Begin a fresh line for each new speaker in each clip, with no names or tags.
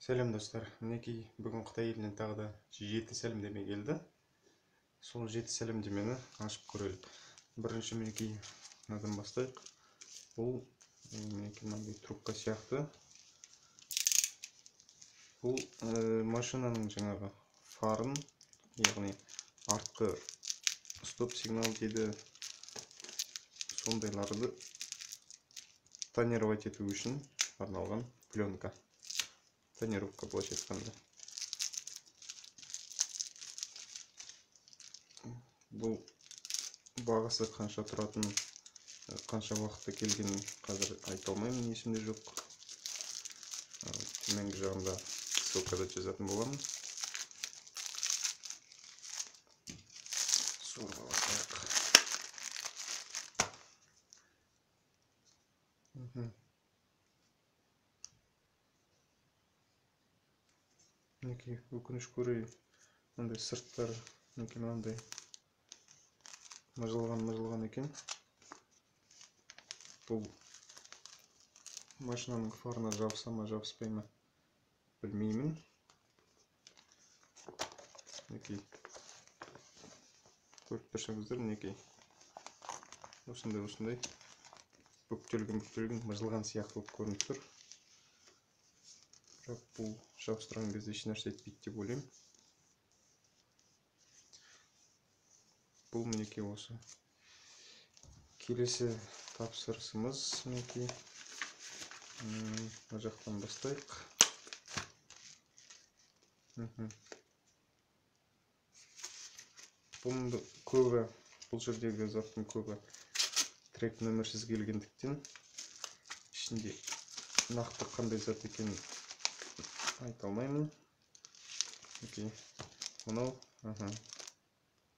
Сәлем достар, мінекей бүгін Қытай елінен тағы да 7 сәлемдеме келді. Сол 7 сәлемдемені ашып көрелік. Бірінші мінекей мынадан бастайық. Бұл мінекей мынандай трубка сияқты. Бұл машинаның жаңағы фарын, яғни артқы стоп сигнал дейді, сондайларды тонировать ету үшін арналған пленка. Тонировка былайша айтқанда. Бұл бағасы қанша тұратын, қанша уақытта келгенін қазір айта алмаймын, есімде жоқ. Төменгі жағында ссылкада жазатын боламын. Сорға бастайық. Мінекей, өкінішке орай мынандай сырттары мінекей мынандай мыжылған екен. Бұл машинаның фарына жабыса ма, жабыспай ма білмеймін. Мінекей көріп тұрсаңыздар, мінекей осындай бүктелген мыжылған сияқты болып көрініп тұр. Бірақ бұл жабыстырған кезде еш нәрсе етпейді деп ойлаймын. Бұл мінекей осы. Келесі тапсырысымыз мінекей. Мына жақтан бастайық. Бұның көбі, бұл жердегі заттың көбі трек нөмірсіз келгендіктен ішінде нақты қандай зат екенін айта алмаймын. Мінекей мынау,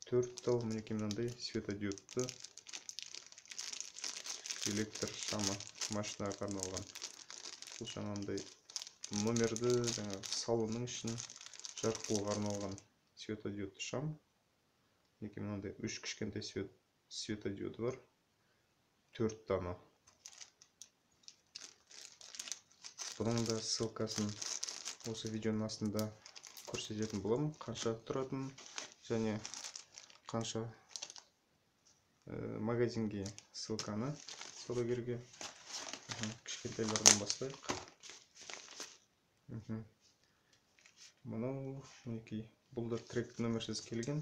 4 тал мінекей мынандай светодиодты электр шамы машинаға арналған. Бұл жаңағындай номерді, жаңағы салонның ішін жарық қылуға арналған светодиодты шам. Мінекей мынандай 3 кішкентай светодиоды бар, 4 дана. Бұның да ссылкасын осы видеоның астында көрсететін боламын, қанша тұратын және қанша магазинге ссылканы саудагерге. Кішкентайлардан бастайық. Мынау мінекей, бұл да трек нөмірсіз келген.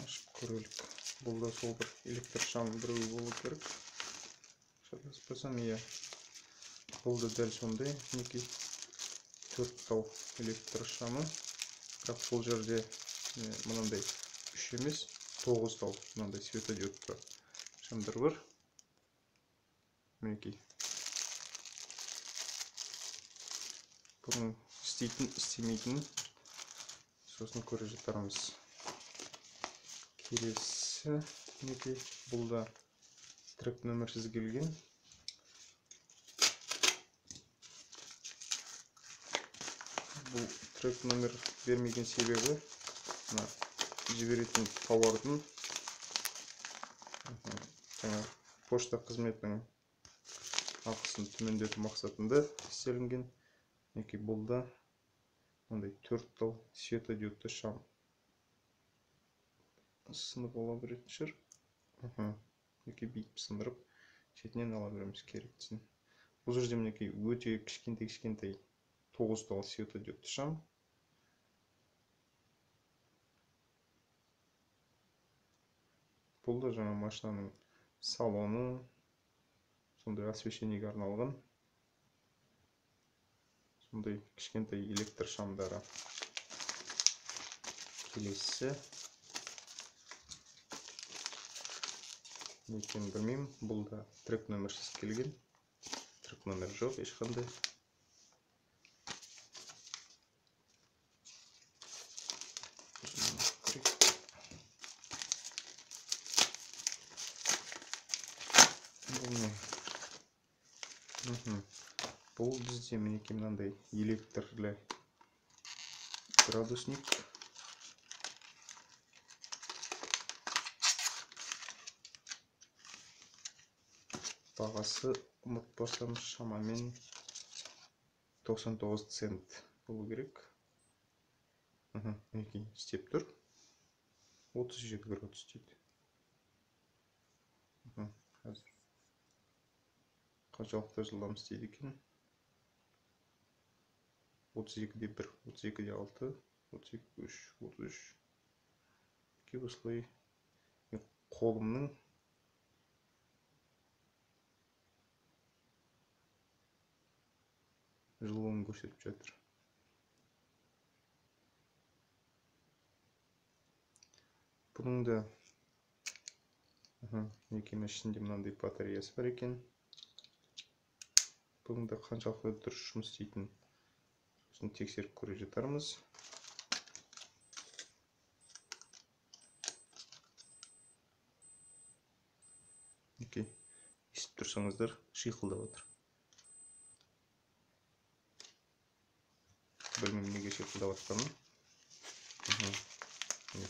Ашып көрелік. Бұл да сол бір электр шам біреуі болу керек. Шатаспасам, иә. Бұл да дәл сондай, мінекей 4 тал электр шамы. Бірақ бұл жерде мынандай 3 емес, 9 тал мынандай светодиодты шамдар бар. Мінекей. Бұның істейтін, істемейтінін сосын көре жатармыз. Келесі мінекей, бұл да трек нөмірсіз келген. Бұл трек нөмір бермеген себебі мына жіберетін тауардың жаңа пошта қызметінің ақысын төмендету мақсатында істелінген. Мінекей бұл да мынандай 4 тал светодиодты шам. Сынып ала беретін шығар. Мінекей бүйтіп сындырып шетінен ала береміз керектісін. Бұл жерде мінекей өте кішкентай 9 тал светодиодты шам. Бұл да жаңа машинаның салоны, сондай освещениеге арналған сондай кішкентай электр шамдары. Келесі не екенін білмеймін. Бұл да трек нөмірсіз келген. Трек нөмір жоқ ешқандай. Бұл не? Бұл бізде мінекей мынандай электрлі градусник. Бағасы ұмытпасам шамамен 99 цент болу керек. Мінекей істеп тұр. 37 градус дейді. Қазір қаншалықты жылдам істейді екен? 32,1, 32,6, 32,3, 33. Осылай қолымның жылуын көрсетіп жатыр. Бұның да мінекей ішінде мынандай батареясы бар екен. Бұның да қаншалықты дұрыс жұмыс істейтінін сосын тексеріп көре жатармыз. Мінекей естіп тұрсаңыздар шиқылдап отыр. Білмеймін неге шиқылдап жатқанын.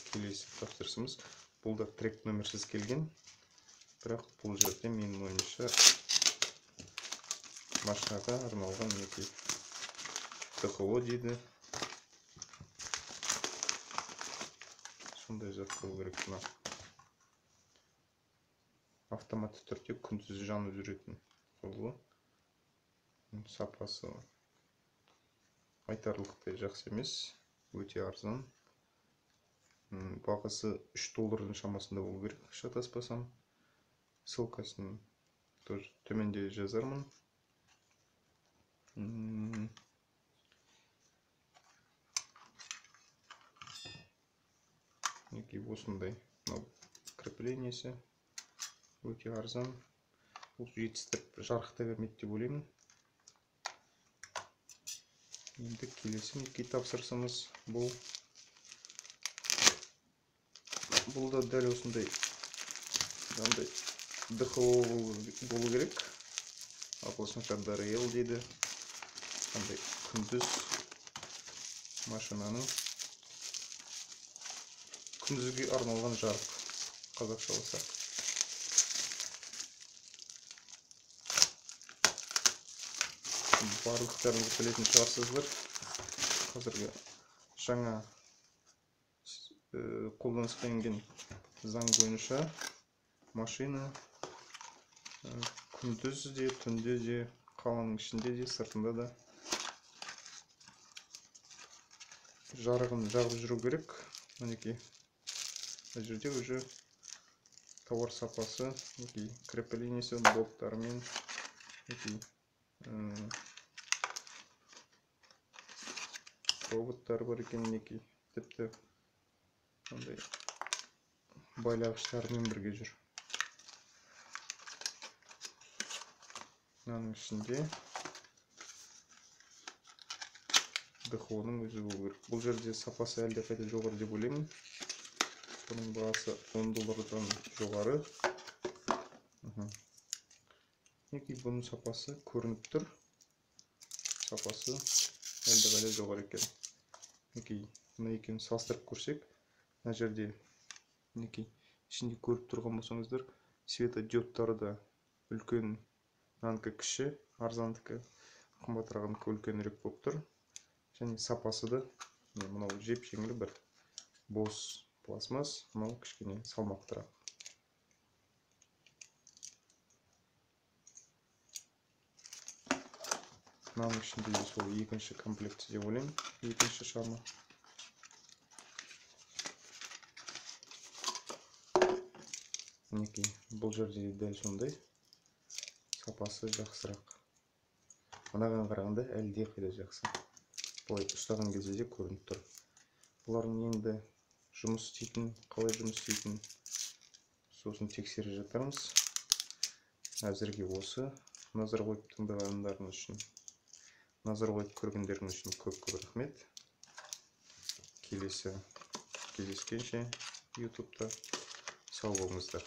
Келесі тапсырысымыз. Бұл да трек нөмірсіз келген. Бірақ бұл жерде менің ойымша машинаға арналған мінекей ТХО дейді. Сондай зат болу керек мына. Автоматты түрде күндіз жанып жүретін құрылғы. Сапасы айтарлықтай жақсы емес, өте арзан. Бағасы 3 доллардың шамасында болу керек, шатаспасам. Ссылкасын тоже төменде жазармын. Мінекей осындай мынау креплениесі өте арзан. Бұл жетістіріп жарық та бермейді деп ойлаймын. Енді келесі мінекей тапсырысымыз бұл. Бұл да дәл осындай ДХО болу керек. Ағылшынша DRL дейді. Қандай күндіз машинаның күндізге арналған жарық, қазақшаласақ. Барлықтарыңыз білетін шығарсыздар. Қазіргі жаңа қолданысқа енген заң бойынша машина күндіз де, түнде де, қаланың ішінде де, сыртында да жарығын жағып жүру керек. Мінекей мына жерде уже тауар сапасы, мінекей креплениесі, болттарымен, мінекей роботтар бар екен, мінекей тіпті мындай байлағыштарымен бірге жүр. Мынаның ішінде ДХО-ның өзі болу керек. Бұл жерде сапасы әлдеқайда жоғары деп ойлаймын. Бұның бағасы 10 доллардан жоғары. Мінекей бұның сапасы көрініп тұр. Сапасы әлдеқайда жоғары екен. Мінекей мына екеуін салыстырып көрсек, мына жерде мінекей ішінде көріп тұрған болсаңыздар, светодиодтары да үлкен, мынанікі кіші, арзандікі, қымбатырағынікі үлкенірек болып тұр. Және сапасы да мынау жеп-жеңіл бір бос пластмасс, мынау кішкене салмақтырақ. Мынаның ішінде де сол екінші комплект деп ойлаймын, екінші шамы. Мінекей бұл жерде де дәл сондай, сапасы жақсырақ. Мынаған қарағанда әлдеқайда жақсы. Былай ұстаған кезде де көрініп тұр. Бұлардың енді жұмыс істейтін, қалай жұмыс істейтін сосын тексере жатармыз. Әзірге осы. Назар қойып тыңдағандарыңыз үшін, назар қойып көргендеріңіз үшін көп-көп рахмет. Келесі кездескенше YouTube'да сау болыңыздар.